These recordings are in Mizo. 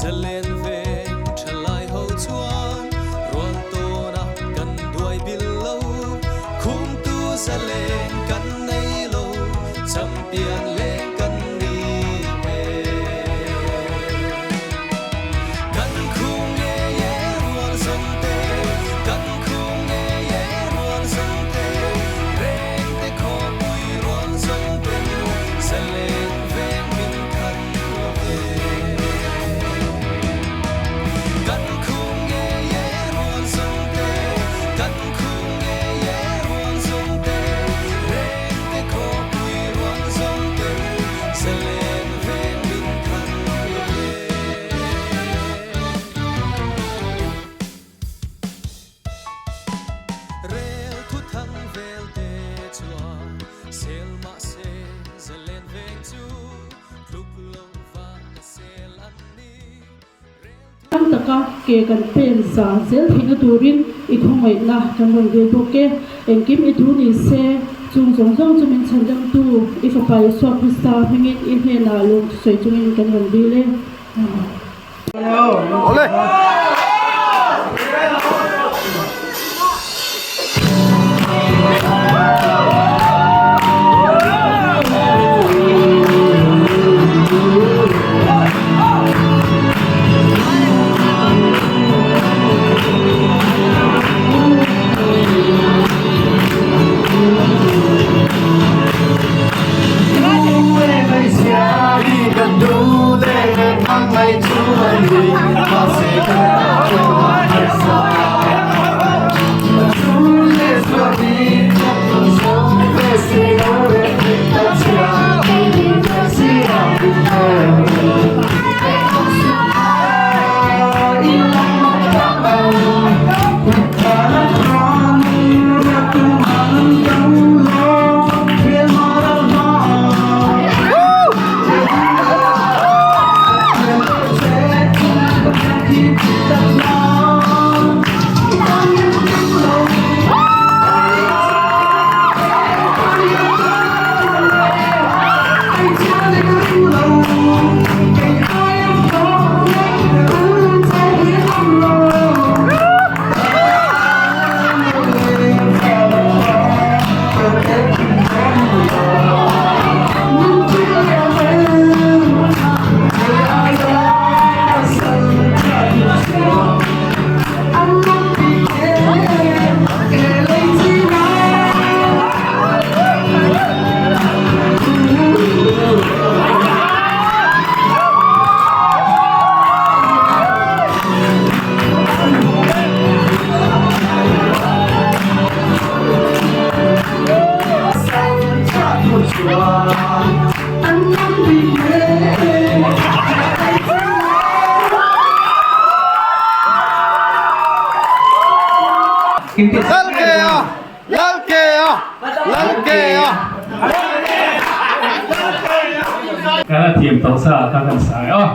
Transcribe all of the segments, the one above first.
Zalen veng thalai ho chuan rual tawna kan duai bil lo. Khumtu zalen kan nei lo, champion leng kan ni e. Kan khum ngei e rual zawng te, kan khum ngei e rual zawng te, Rengte khawpui rual zawng ten zalen veng min khat lo ve. Kan khum ngei e rual zawng te, kan khum ngei e rual zawng te, Rengte khawpui rual zawng ten zalen veng min khat lo ve. Rel thu thang vel te chuan sel mahse zalen veng chu tluk lo va ka sel an ni. Rel thu. Tam taka ke kan pen za zel theihna turin i khawngaihna kan rawn dil bawk e. Engkim i thu ni se, chung zawng zawng chu min chhandamtu i Fapa Isua Krista hmingin i hnenah lungthusawi chungin kan rawn dil e. Amen. Lalkea! Lalkea! Lalkea! Ka thiam tawh sa ka kan sai aw.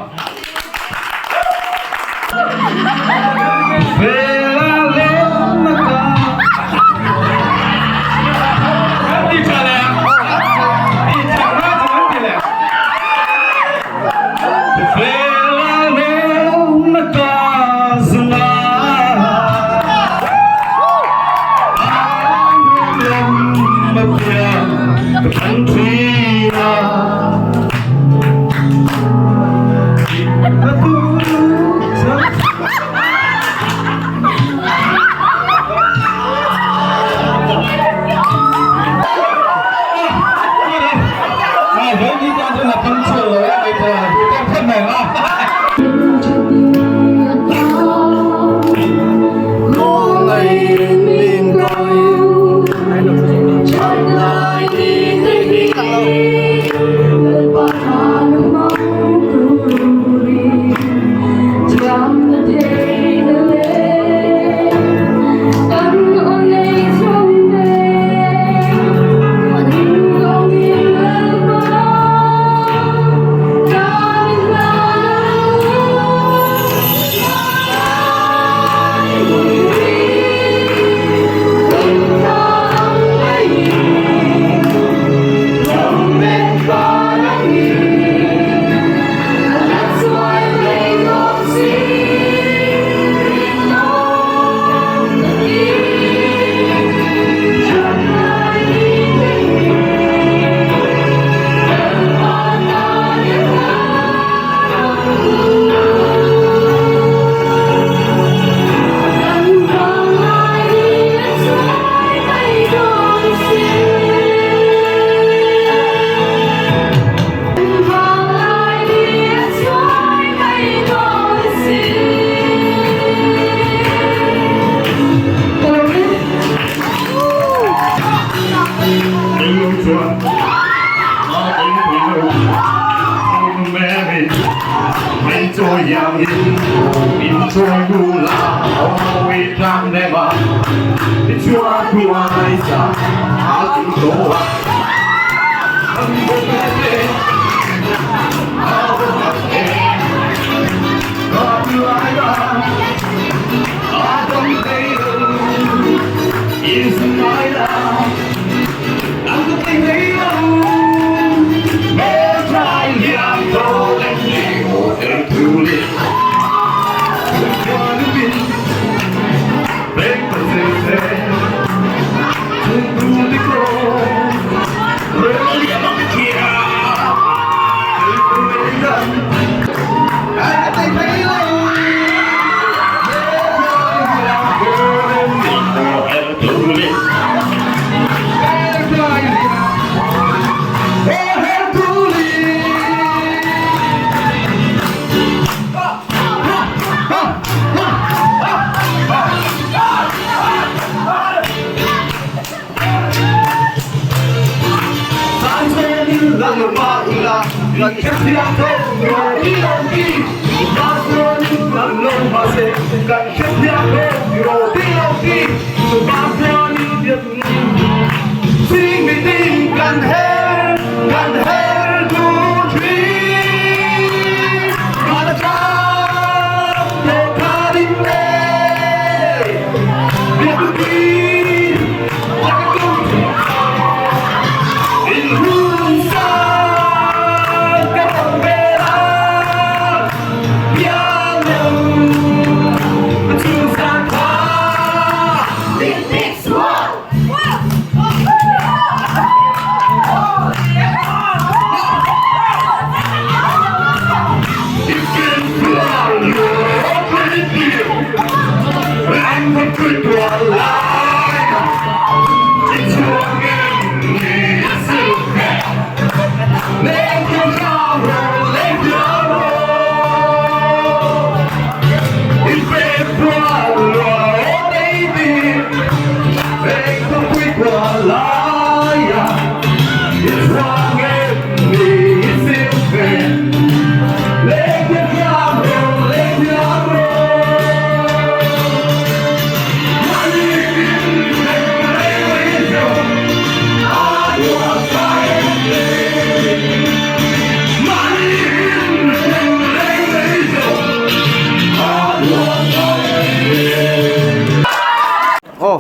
Aw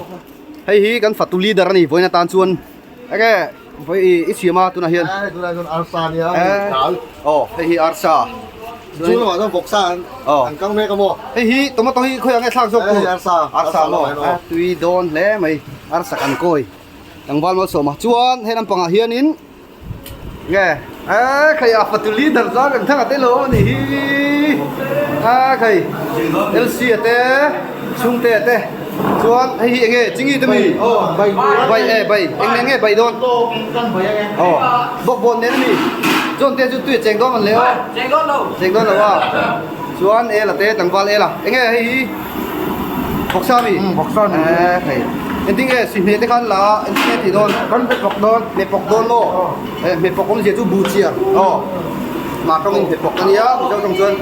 hei hi kan fatu leader a ni vawiin atan chuan enge vawi i siam a tunah hian tunah chuan arsa a nia dal aw hei hi arsa chu lamah chuan vawksa an an kang mek a maw hei hi tomato hi khawiah nge thlak zawk tur arsa arsa maw tui dawn hle mai arsa kan kawi tlangval malsawm a chuan he lampangah hianin Nge a khai a fatu leader chuan kan thang a te lo ani hi a khai LC a te chhungte a te chuan hei hi enge chingi te mi bai e bai eng nen nge bai dawn aw bawkbawn nen ami chuan te chu tui a cheng dawn an le aw cheng dawn lo a chuan ela te tlangval ela enge hei hi Bawksa mi? Umm bawksa mi. Eh hei. Engtin nge si hmeh te khan la a engtin nge tih dawn? Kan hmeh pawk dawn. Hmeh pawk dawn maw? Eh hmeh pawk awmzia chu buh chiar. Aw. Mah tawngin hmeh pawk a nia Mizo tawng chuan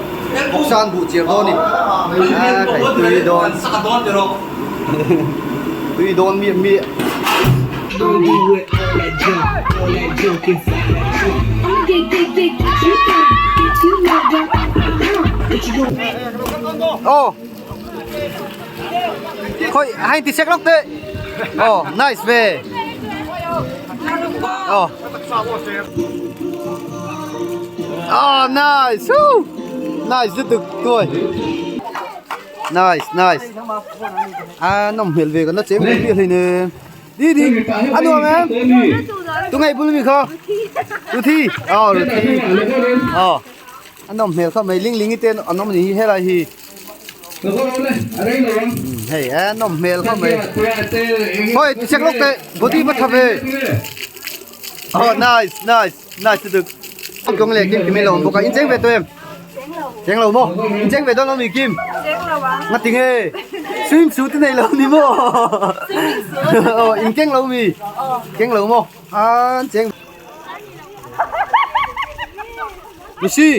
bawksa an buh chiar dawn ni. Eh hei tui dawn. Tui dawn mi mi. Aw. Khoi hai ti sek lok te. Oh, nice ve. Oh. Oh, nice. Woo. Nice lutuk tuai. Nice, nice. À, nó hmel ve kan la cheng ve pi hlei ne. Đi đi. Ăn nuam em. Tu ngai bul mi kho. Ruthi. Oh, Ruthi. Oh. A nawm hmel kha mai ling ling i te an awm a nih hi helai hi hei a nawm hmel kha mai hawi ti chek lawk teh body va tha ve oh nice nice nice lutuk kawng leh kim kim in lo awm bawk a in cheng ve tawh em cheng lo maw in cheng ve dawn lo mi kim nga ti nge swim suit i nei lo ni maw oh in keng lo mi keng lo maw a cheng Missy.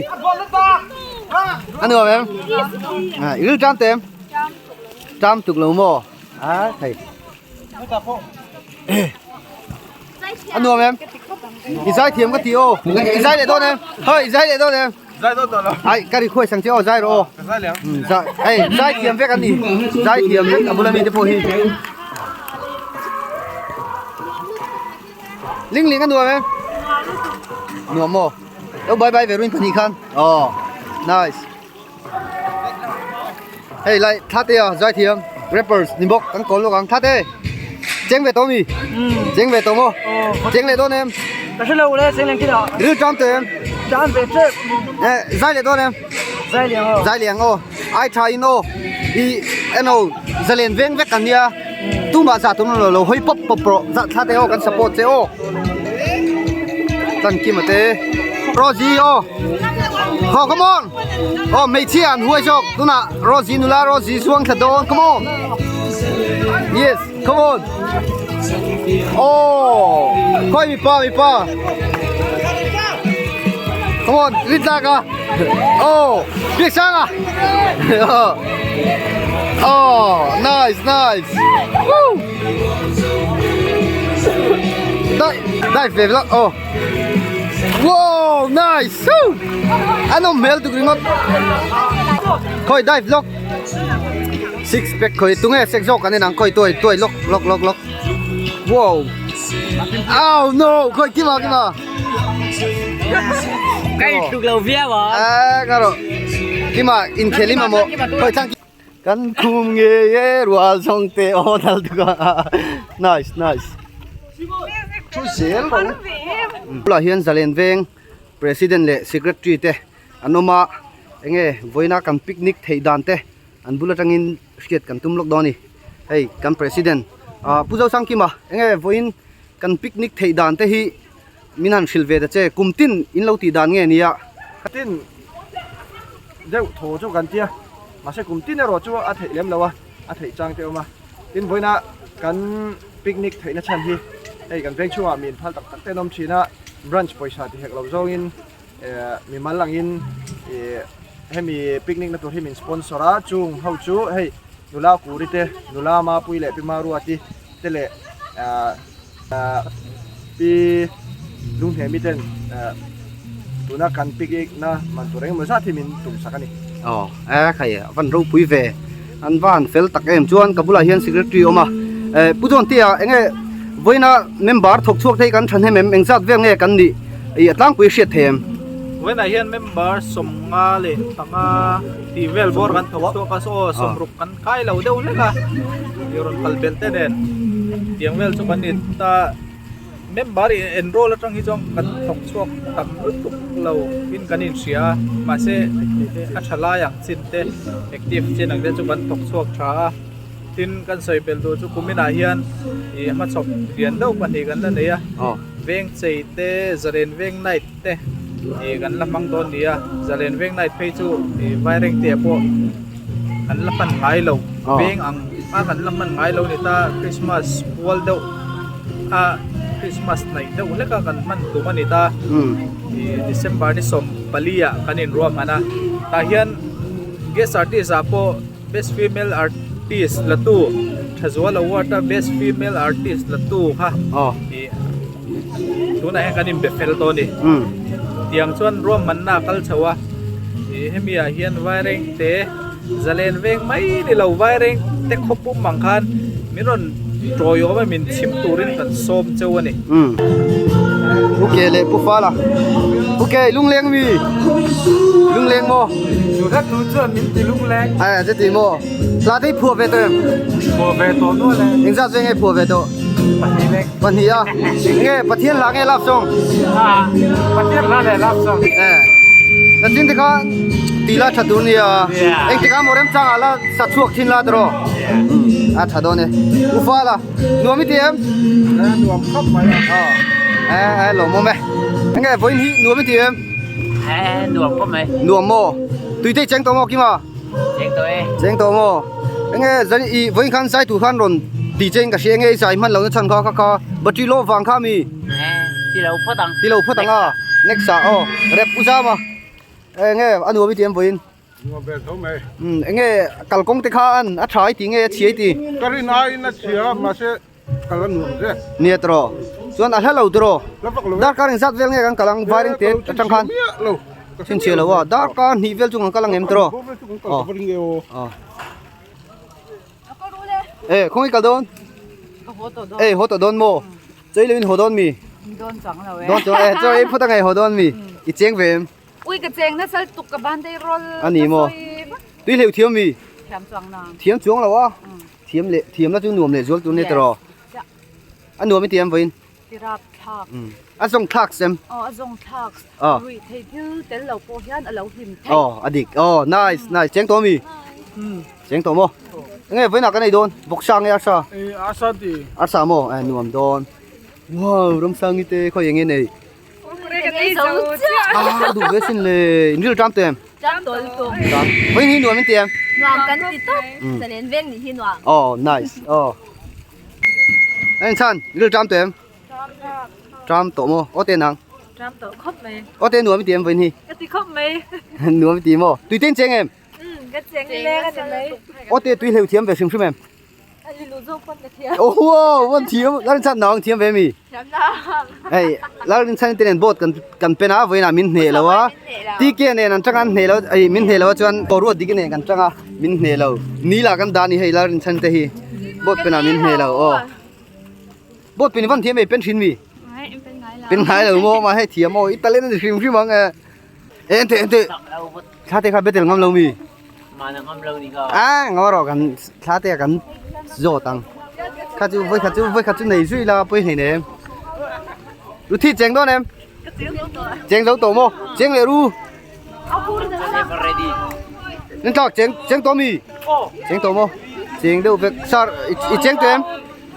A nuam em? À, i ril ṭam te em? Ṭam tuk lo maw? À, thei. A nuam em? I zai thiam ka ti aw. I zai leh dawn em? Hoi, i zai leh dawn em? Zai dawn tawh lo. Ai, ka request ang che aw, zai rawh aw. Ka zai leh ang. Zai, hei, zai thiam vek an ni. Zai thiam vek a bula mite pawh hi. Ling ling a nuam em? Nuam maw? Lo bye bye ve ruin pahnih khan. Aw, nice. Hei lai Thate a zai thiam rappers ni bawk kan kawl lawk ang Thate cheng ve tawh mi cheng ve tawh maw cheng leh dawn em Ka hre lo le cheng leng kila ril ṭam teh em ṭam ve ṭep eh zai leh dawn em zai liang aw zai liang aw ai ṭha in aw i eno zalen veng vek kan nia tumah zah tum lo lo hawi pawp pawp rawh zah Thate aw kan support che aw Tan Kima te Rosie aw Ho come on Aw hmeichhia an huai zawk tunah Rosie nula Rosie zuang thla dawn come on Yes come on Aw khawi mipa mipa Come on rit lak a Aw Biaksanga Aw nice nice Woo Dive ve vlog aw Wow nice Woo An awm hmel tuk ringawt Khawi dive lawk Six pack khawi tunge sek zawk kan en ang khawi tuai tuai lawk lawk lawk lawk Wow Ow no khawi kima kima Kai tuk lo viau a Eh ngaro Kima inkhel i mamawh khawi thlang Kan khum ngei e rual zawng te aw dal tuk a nice nice thu zel ro bulah hian zalen veng president leh secretary te an awm a enge vawiina kan picnic theih dan te an bul atangin hriat kan tum lawk dawn a ni hei kan president ah pu Zosangkima enge vawiin kan picnic theih dan te hi Min han hrilh ve ta che, kum tin in lo tih dan nge nia? Tin deuh thaw chu kan tia, mahse kum tin erawh chu a theih lem lo a, a theih chang te awm a. Tin vawiina kan picnic theihna chhan hi hei kan veng chhungah mi inphal tak tak te an awm thin a, branch pawisa ti hek lo zawngin eh mimal angin ih hemi picnic na tur hi min sponsor a, chung ho chu hei nula kuri te, nula mapui leh pi maruati te leh ah. Pi Lunghnemi ten tuna kan picnic na man tur engemaw zat hi min tum sak a ni. Aw e khai a van ropui ve an va han fel tak em chuan ka bulah hian secretary awm a eh Pu John tia enge vawiina member thawk chhuak te hi kan thahnem em engzat vel nge kan nih ih a tlangpui hriat thei em? Vawiinah hian member 50 leh panga tih vel bawr kan thawk chhuak a saw sawmruk kan kai lo deuh hlek a ih rawn kal belh te nen tiang vel chu kan ni ta member in enroll atang hi chuan kan thawk chhuak tam lutuk lo in kan inhria a mahse a tha lai ang chin te active chin ang te chu kan thawk chhuak tha a tin kan sawi belh duh chu kuminah hian ih hmachhawp lian deuh pahnih kan la nei a veng chei te zaren veng night te ih kan la hmang dawn ni a zalen veng night phei chu ih vaireng te ah pawh kan la hman ngai lo veng ang a kan la hman ngai lo ni ta christmas pual deuh a christmas hnaih deuh hlek a kan hman tum a ni ta ih december ni 14 ah kan inruah hman a tah hian guest artist ah pawh best female artist la tu Thazual award a best female artist la tu kha ih. Tunah hian kan inbe fel tawh a ni. Tiang chuan ruahmanna a kal chho a, ih hemi ah hian vaireng te zalen veng mai ni lo vaireng te khaw pum ang khan min rawn tawiawm a min chhim turin kan sawm cheu a ni. Pu Ke leh Pu Fala Pu Ke lungleng mi lungleng maw Chu hlek nu chuan min ti lungleng Ai a che ti maw Hla te hi phuah ve tawh em Phuah ve tawh nual e Engzat ve nge phuah ve tawh Pahnih lek. Pahnih a. Nge Pathian hla nge love song? Ah, Pathian hla leh love song. Eh. Nachin te kha ti la tha tur nia. Eng tikah maw remchang ah la sa chhuak thin la tawh. A tha dawn e. Ufa la. Nuam i ti em? Nuam khawp mai a. Eh eh lawm awm e. Enge vawiin hi nuam i ti em? Eh nuam khawp mai. Nuam maw? Tui te i cheng tawh maw Kima? Cheng tawh e. Cheng tawh maw? Enge zan i vawiin khan zai tur khan rawn ti che in ka hria enge i zai hman lohna chhan kha kha kha battery low vang kha mi? Eh ti lo phawt ang. Ti lo phawt ang a. Next ah aw rep u zam a. Enge a nuam i ti em vawiin? Nuam ve tho mai. Umm enge kalkawng te kha an a tha i ti nge a chhia i ti? Ka rin aiin a chhia mahse kal a nuam zel. Nia tawh chuan a hla lo tawh Hla vak lo e. Darkar engzat vel nge kan kal ang vairing te atang khan? Miah lo. Chhinchhiah lo a darkar hnih vel chu kan kal ang em tawh? Kan kal ka va ring e aw. E khawnge i kal dawn? Ka haw tawh dawn. Ei haw tawh dawn maw? Chawi lo in haw dawn mi? Dawn chang lo e. Dawn chang e chawi ei phawt a ngai haw dawn mi? I cheng ve em? Ui ka cheng nasal tuk ka ban dei rawl A ni maw? Tui hleuh thiam mi? Thiam chuang nang. Thiam chuang lo a? Thiam leh thiam la chu nuam leh zual tur nia tiraw? A nuam i ti em vawiin? Tirap thlak. A zawng thlak sem. Aw a zawng thlak. Ruih thei thil tel lo pawh hian a lo hlim theih. Aw a dik. Aw nice nice cheng tawh mi? Cheng tawh maw? Enge vawiinah kan ei dawn? Vawksa nge arsa? Arsa ti. Arsa maw? Eh nuam dawn. Wow Ramsangi te khawi enge nei? Ah duh ve sin le in ril ṭam tem. Ṭam tawh lutuk. Ṭam. Vawiin hi nuam in ti em? Nuam kan ti tawp. Salen veng nih hi nuam. Aw nice aw. Anh chan ril ṭam tem. Ṭam tawh maw? Aw te nang. Ṭam tawh khawp mai. Aw te nuam i ti em vawiin hi? Ka ti khawp mai. Nuam i ti maw? Tui te in cheng em? Ka cheng leng a ni mai. Aw te tui hleuh thiam ve hrim hrim em? Oh, wan thiam Lalrin chan nang thiam ve mi. Hei Lalrin chan te nen boat kan kan pen a voina min hne lo a. TK nen an tang an hne lo ai min hne lo chuan boruat dik nen kan tang a min hne lo. Ni la kan dan ni hei Lalrin chan te hi boat pen a min hne lo aw. Boat pen van thiam ei pen thin mi. Pen ngai lo mo ma hei thiam aw i talent ani hrim hrim ang e. Ente ente thla te kha betel ngam lo mi. Mana ngam lo ni ka. A ngaw ro kan thla te kan zawt ang. Kha chu voi khat chu voi khat chu nei zui la pawih hlei nem. Ru thi cheng dawn em? Cheng zo tawh maw? Cheng leh ru. Ready. Nên tao cheng cheng tawh mi? Cheng tawh maw? Cheng deuh vek. Sir, i cheng tawh em?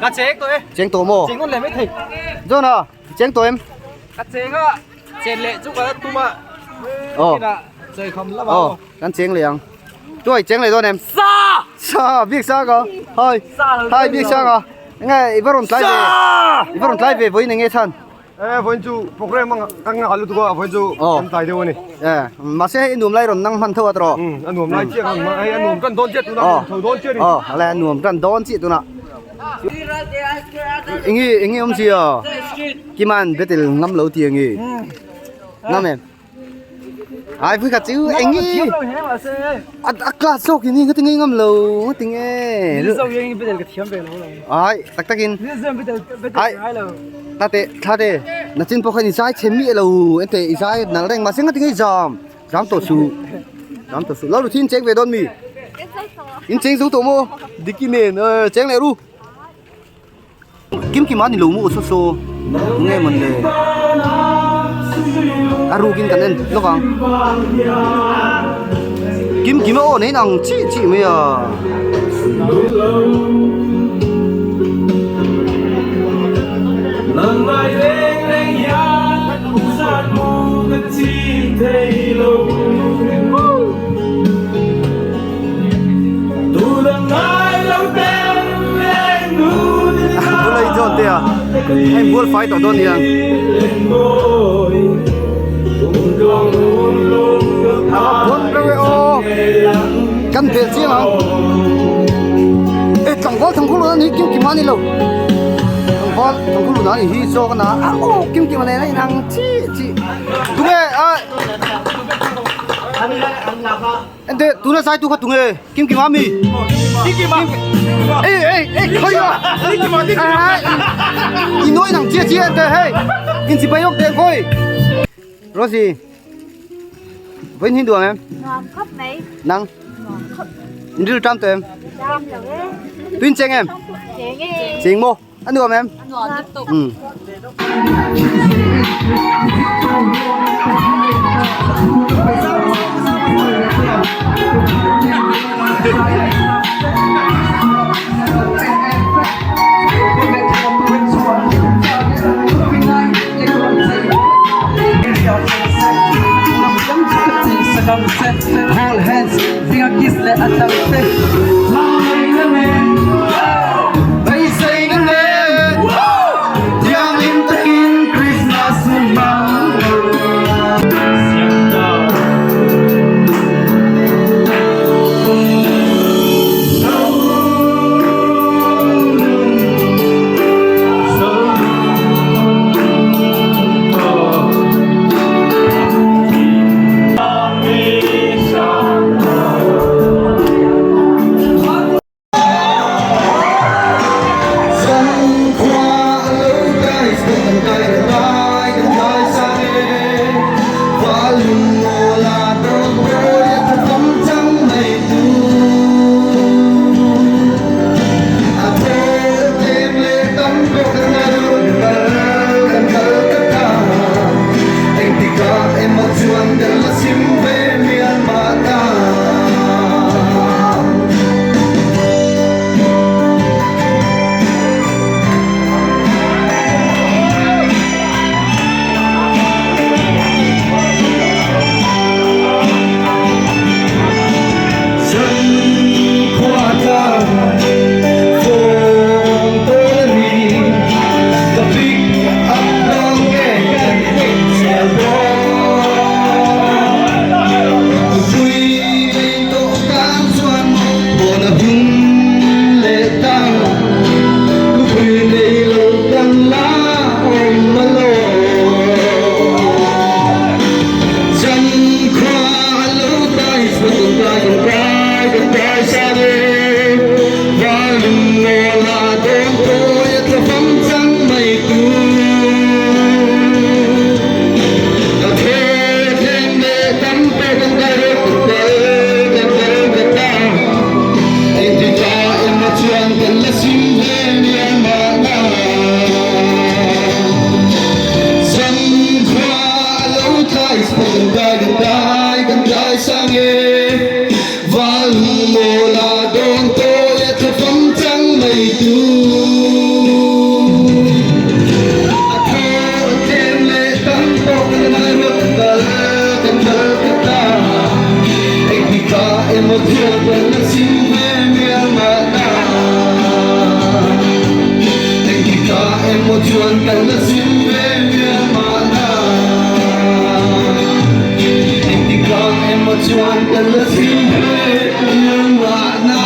Ka cheng tawh e. Cheng tawh maw? Cheng nawn leh mai thei. John a, cheng tawh em? Ka cheng a. Chen leh chu ka tum a. Aw. Chei kham lama. Aw, kan cheng leh ang. Chuai cheng leh dawn em? Sa! Sa, biak sa ka. Hai. Hai biak sa ka. Nge i va rawn tlai ve. I va rawn tlai ve vawiin enge chhan? E vawiin chu program ang kan nghah lutuk a vawiin chu kan tlai deuh a ni. E, mahse hei nuam lai rawn nang hman tho a tawh. A nuam lai chiah kan hei a nuam kan dawn chiah tunah a nuam tho dawn chiah a ni. Aw, ale a nuam kan dawn chiah tunah. Enge enge awm zia? Kiman betel ngam lo ti ange. Ngam em? Ai vui khat chu enge. A a class zawk in hi tinge ngam lo tinge. Ai tak takin. Ai ta te tha te na chin pawh khan i zai chhe miah lo ente i zai nal reng mahse nga tinge i zam zam tawh suh zam tawh suh lo lu thin cheng ve dawn mi in cheng zo tawh maw diki nen cheng leh ru. Kim kim a ni lo maw saw saw nge mawn le a rukin kan en lawk ang kim kim a aw nei ang chih chih mai a. Bulai zawn te a hei bual fai tawh dawn nia a va bawn reuh e aw kan bel chiang ang e tlangval thangkhul luna ni kim kim a ni lo tlangval thangkhul luna ni hi zawk a na a aw kim kim a nen a inang chi chi tunge a Ente tuna sai tu kha tunge kim kim ami Kim kim a Ê ê ê khoi a Kim kim a kim kim a I noi nang chia chia ente hei in chi bay ok te khoi Rosie Vinh hin duang em Nuam khawp mai Nang Nuam khawp In ril tram tu em Tram lo e Tuin cheng em Cheng e Cheng mo A nuam em? A nuam lutuk. Ừ. Hold hands, sang e Val lung aw la dawn tawi a tla fam chang mai tur Ka thaw thleng leh tam pawh kan kai rawh kan kal kan kal ka ta Engtikah emaw chuan kan la sim ve mial mahna Zankhua a lo tlai chhuak kan kai kan kai kan kai sang e Val lung aw la dawn tawi a tla fam chang mai tur A thaw a tlem leh tam pawh kan ngai ruat kan kal kan kal ka ta Engtikah emaw chuan kan la sim ve mial mahna Engtikah emaw chuan kan la sim ve mial mahna Engtikah emaw chuan kan la sim ve mial mahna.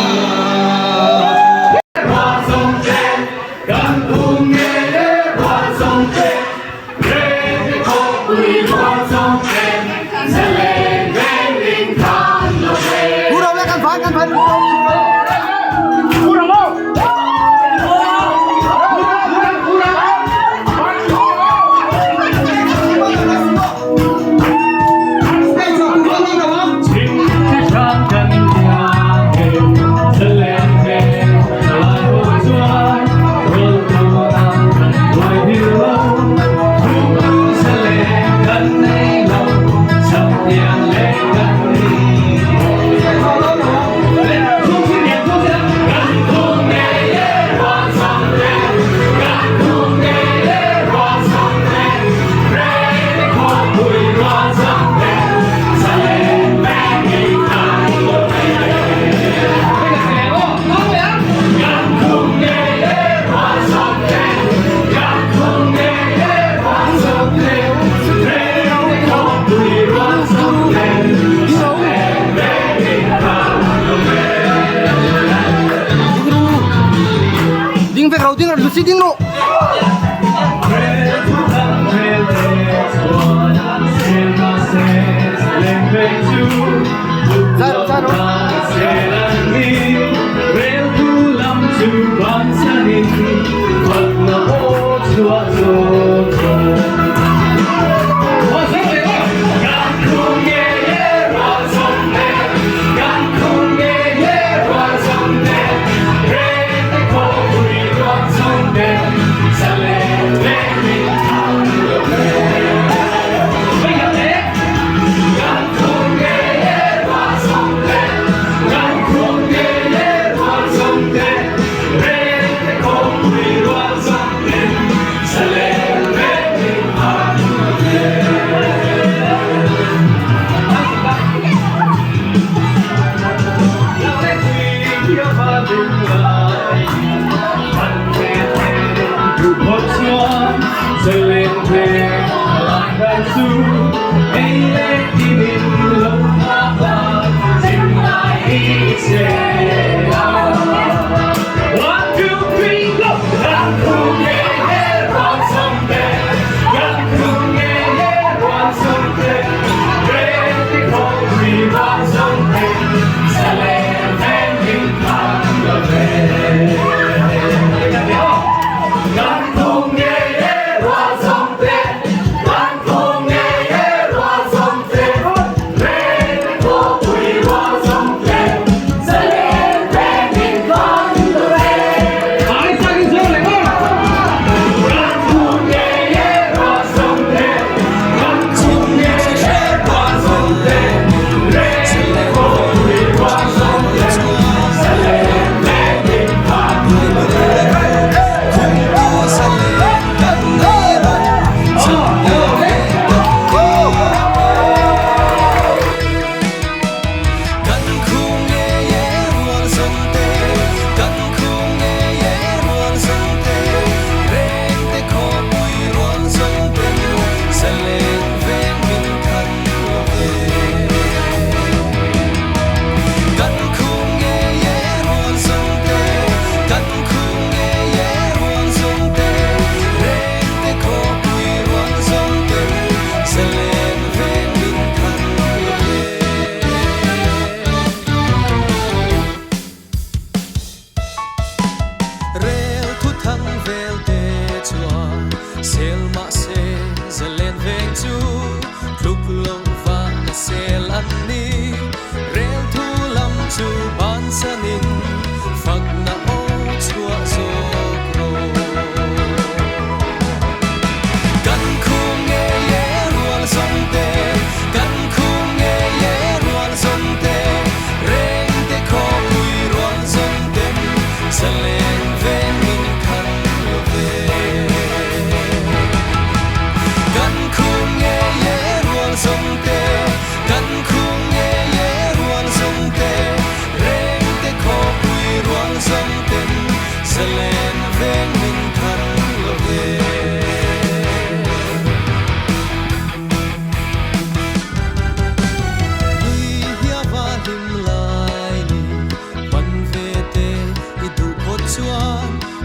Ding vek ro ding ro Lucy ding ro. Zai ro zai ro.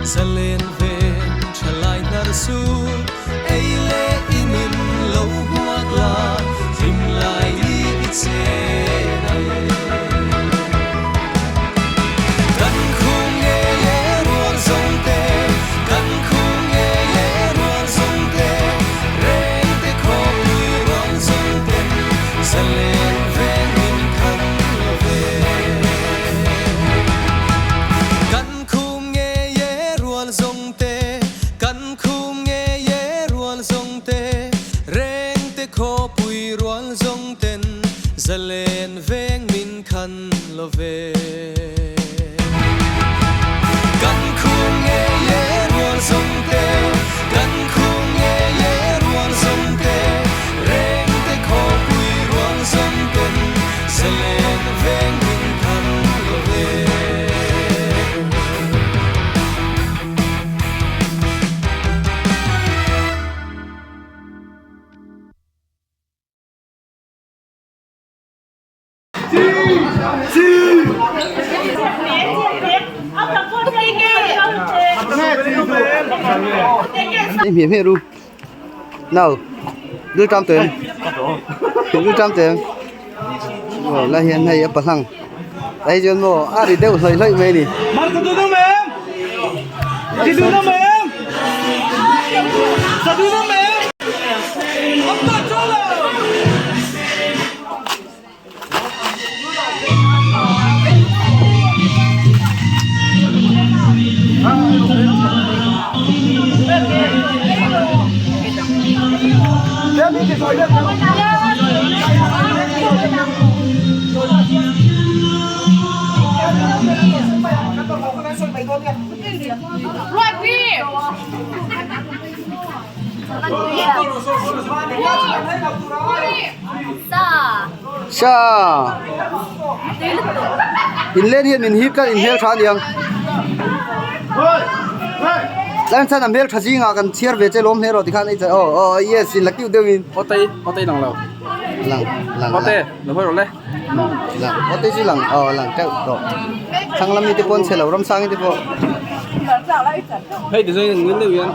Zalen ven thalai hnar su ei leh in in lo hmuak la hlim lai ni i chen ang Kan khum ngei e rual zawng te Kan khum ngei e rual zawng te Reng te khawpui rual zawng ten Zalen veng min khan lo ve Kan khum ngei e rual zawng te Kan khum ngei e rual zawng te Reng te khawpui rual zawng ten Zalen veng min khan lo ve Kan khum ngei e rual zawng te Kan khum ngei e rual zawng te Reng te khawpui rual zawng ten Zalen veng min khan lo ve. Hmiah hmiah ru nau dul tam tawh em dul tam tawh em aw lai hian hei a pahlang ai chuan maw a ri deuh hlawih hlawih mai a ni. Sa in len hian min hip tlat in hmel tha aniang tlai chuan a hmel tha zingah kan chhiar ve che lawm hle rawh tikhan aw aw yes in la kiu deuhin Awtei awtei lang lo lang lang Awte lo hawi rawh le lang awtei chu lang aw lang teuh tawh thlang lam mi te pawh an chhe lo ramsang te pawh hei ti zawng in ngil deuh hian.